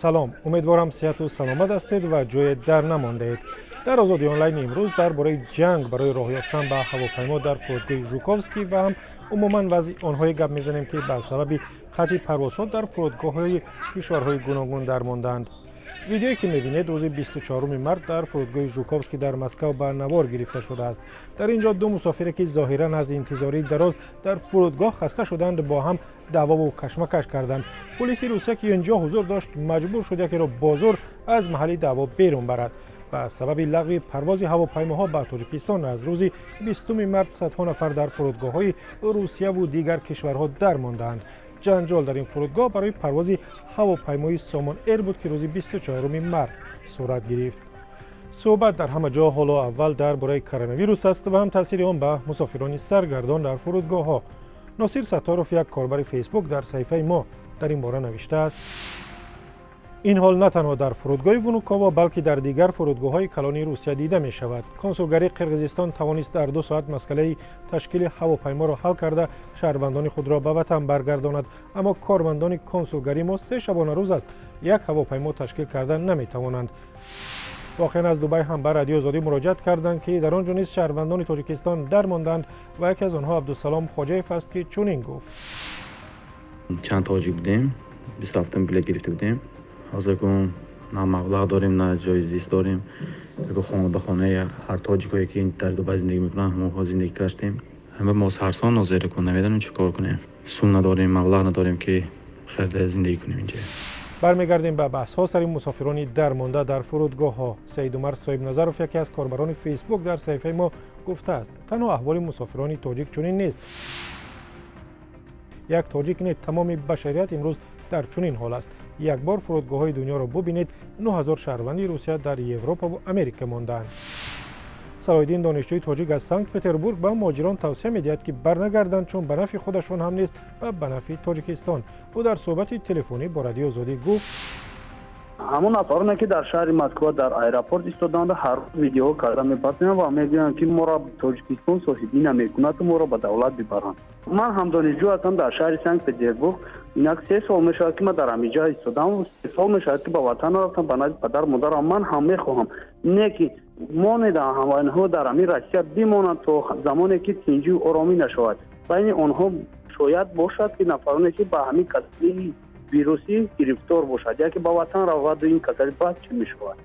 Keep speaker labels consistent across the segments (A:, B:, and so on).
A: Салом, умедворам, сиҳату саломат ҳастед ва ҷое дар намондаед. Дар Озодӣ Онлайн имрӯз дар бораи ҷанг барои роҳ ёфтан ба ҳавопаймо дар фурудгоҳи Жуковский ва ҳам умуман вазъи онҳое гап мезанем, ки ба сабаби қатъи парвозҳо дар фурудгоҳҳои кишварҳои гуногун дармондаанд. Видеое, ки мебинед, рӯзи 24 март дар фурудгоҳи Жуковский дар Москав ба навор гирифта шудааст. Дар ин ҷо ду мусофире, ки зоҳиран аз интизории дароз дар фурудгоҳ хаста шуданд, бо ҳам даъвову кашмакаш карданд. Полиси Русия, ки ин ҷо ҳузур дошт, маҷбур шуд якеро бо зӯр аз маҳалли даъво берун барад. Ба сабаби лағви парвози ҳавопаймоҳо ба Тоҷикистон аз рӯзи 20 март садҳо нафар дар фурудгоҳҳои Русияву дигар кишварҳо дармондаанд. Ҷанҷол дар ин фурудгоҳ барои парвози ҳавопаймои Сомон Эйр буд, ки рӯзи 24 март сурат гирифт. Суҳбат дар ҳама ҷо ҳоло аввал дар бораи коронавирус аст ва ҳам таъсири он ба мусофирони саргардон дар фурудгоҳҳо. Носир Сатторов, як корбари Фейсбук, дар саҳифаи мо дар ин бора навиштааст: «Ин ҳол на танҳо дар фурудгоҳи Внуково, балки дар дигар фурудгоҳҳои калони Русия дида мешавад. Консулгарии Қирғизистон тавонист дар 2 соат масъалаи ташкили ҳавопайморо ҳал карда, шаҳрвандони худро ба ватан баргардонад, аммо кормандони консулгарии мо 3 шабонарӯз аст, як ҳавопаймо ташкил карда наметавонанд. Воқеан, аз Дубай ҳам ба Радиои Озодӣ муроҷиат карданд, ки дар он ҷо низ шаҳрвандони Тоҷикистон дармонданд ва яке аз онҳо Абдусалом Хоҷаев аст, ки чунин гуфт:
B: Чанд тоҷик будем, 27-ум билет гирифта будем. Ҳозир кун на маблағ дорем, на ҷои зист дорем. Яко хона ба хонаи ҳар тоҷикое, ки дар Дубай зиндагӣ мекунанд, ҳамонҳо зиндагӣ гаштем. Ҳама мо сарсон. Ҳозир кун намедонем, чӣ кор кунем. Сум надорем, маблағ надорем, ки хеле зиндагӣ кунем инҷа.
A: Бармегардем ба баҳсҳо сари мусофирони дармонда дар фурудгоҳҳо. Саидумар Соҳибназаров, яке аз корбарони Фейсбук, дар саҳифаи мо гуфтааст: «Танҳо аҳволи мусофирони тоҷик чунин нест. Як тоҷик не, тамоми башарият имрӯз дар чунин ҳол аст. Як бор фурудгоҳҳои дунёро бубинед, 9000 шаҳрванди Русия дар Европаву Америка мондаанд». Салоҳиддин, донишҷӯи тоҷик аз Санкт Петербург, ба муҳоҷирон тавсия медиҳад, ки барнагарданд, чун ба нафъи худашон ҳам нест ва ба нафъи Тоҷикистон. Ӯ дар суҳбати телефонӣ бо Радиои Озодӣ гуфт:
C: Ҳамон нафароне, ки дар шаҳри Москва дар аэропорт истоданд, ҳар рӯз видеоҳо карда мепартоянд ва мегӯянд, ки моро Тоҷикистон соҳибӣ намекунад, моро ба давлат бибаранд. Ман ҳам донишҷӯ ҳастам дар шаҳри Санкт Петербург. Инак 3 сол мешавад, ки ман дар ҳаминҷа истодам. 3 сол мешавад, ки ба ватан рафтам, ба назди падару модарам. Ман ҳам мехоҳам, не ки монед, ҳамватанҳо дар ҳамин Россия бимонанд, то замоне ки тинҷию оромӣ нашавад байни онҳо. Шояд бошад, ки нафароне, ки ба ҳамин касалии вирусӣ гирифтор бошад, яке ба ватан раваду ин касалӣ баъд чӣ мешавад?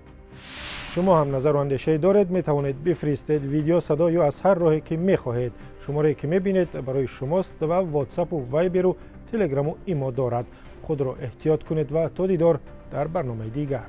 A: Шумо ҳам назару андешае доред, метавонед бифиристед: видео, садо ё аз ҳар роҳе, ки мехоҳед. Шуморае, ки мебинед, барои шумост ва Ватсапу Вайберу Телеграму Имо дорад. Худро эҳтиёт кунед ва то дидор дар барномаи дигар.